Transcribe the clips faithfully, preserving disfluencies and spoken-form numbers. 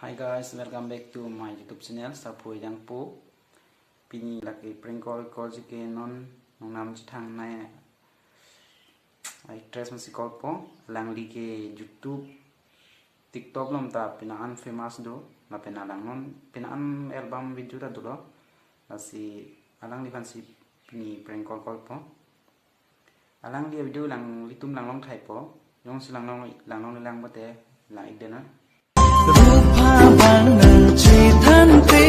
Hi guys, welcome back to my YouTube channel, Sarpo Ejangpo. Pini lake prank call call jike non nongnam chethangnei actress masi call po, alangli ke YouTube, TikTok along ta pina an famous do, lapen alangnon pina an album video ta dolo, lasi alangliphansi pini prank call call po. Alangli video alanglitum langlong thai po. Jongsi langlong, langlong lang pote lang-ik dena. Rupa bang nang chethanpe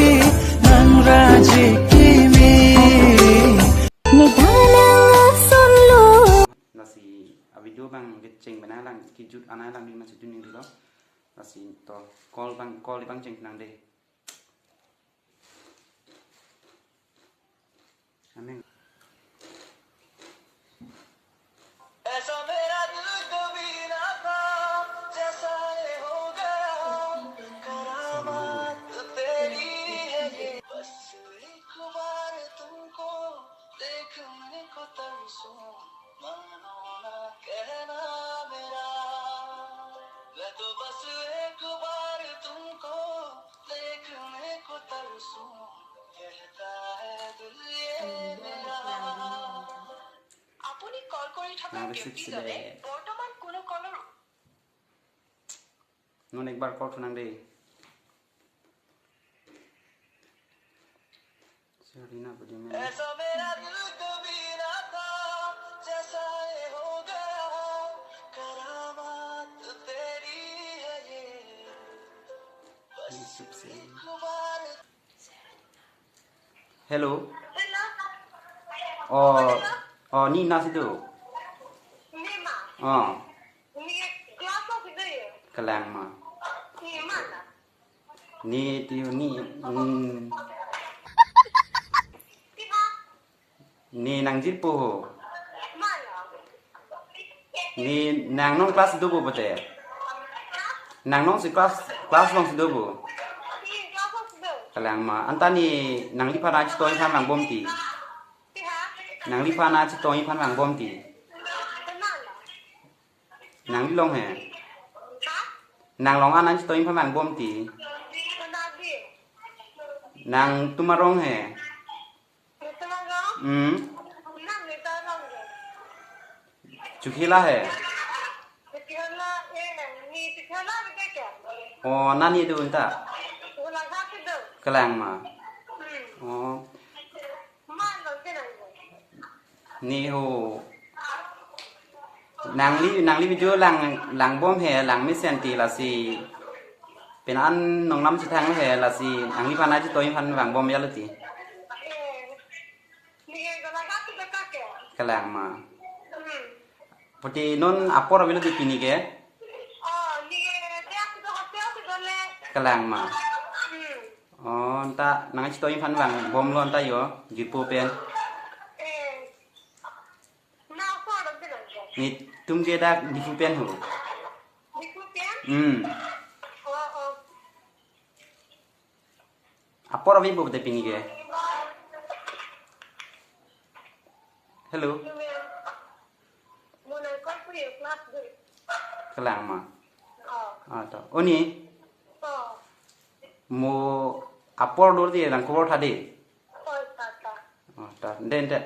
nang raji kimi. Neta nang ason lo. Lasi a video bang kecheng bena lang kijut anai lang di masih tuning dulu. Lasi to call bang, call bang cheng nang de. Amen. ऐसा मेरा दिल कभी ना था, जैसा ये हो गया, करामात तेरी है ये। बस एक बार तुमको देखने को तरसूं, मानो ना कहना मेरा। मैं तो बस एक बार तुमको देखने को तरसूं, कहता है दिल ये मेरा। আপুনি কল কৰি থকা ব্যক্তিজনে বৰ্তমান কোনো কলৰ Non একবাৰ call thunang de. Sorry na, budimena. ऐसा मेरा दिल कभी ना था, जैसा ये हो गया, करामात तेरी है ये। बस एक बार Hello. Oh, oh, ni nasi do. Oh. Kalang ma. Ni ti ni, hmm. Ni nangjirpo ho. Ni nang non class do bo pote. Nang non si class, class along si do bo. Kalang ma. Anta ni nangliphan nangchetoi aphan vangbom ti. Nangliphan nangchetoi aphan vangbom ti. Nangli long he. Nang long an nangchetoi aphan vangbom ti. Nangtum arong he. Hmm. Chukila he. Oh, nani do anta. Kalang ma. Oh. Ni ho. Nangli, nangli video lang, langbom he, langmesen ti lasi. Pina an nongnam chethang he lasi, nangliphan nangchetoi aphan vangbom ya lo ti. Kalang ma. Pute non apor avelo ti pini ke. Kalang ma. Oh, anta nangchetoi aphan vangbom lo anta yo, Diphu pen. Netum ke dak Diphu pen ho. Hmm. Apor ave bo te pini ke. Hello. Kalang ma. Ah, ta. Oni. Mo apor do ti lang khobor tha de. Oh, ta. Den te.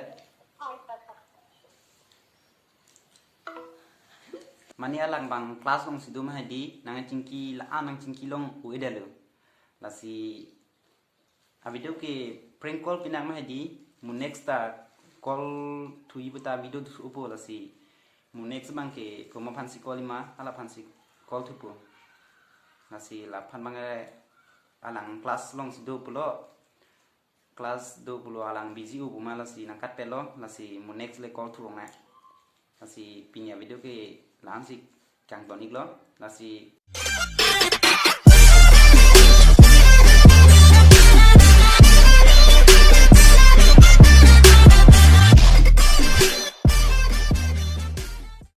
Mane alang bang class along si do ma hedi, nangchingki la-an nangchingki long u-edetlo. Lasi a video ke prank call pinang ma hedi, mo next ta call thuji puta video dothupo lasi. Mo next bang ke komat aphansi call-ji ma, hala aphansi call thupo. Lasi laphan bang ke alang class along si do pulo. Class do pulo alang busy u pu ma lasi nangkat pelo, lasi mo next le call thu-ong nang. Lasi pini a video ke la-ansi kangton-iklo, lasi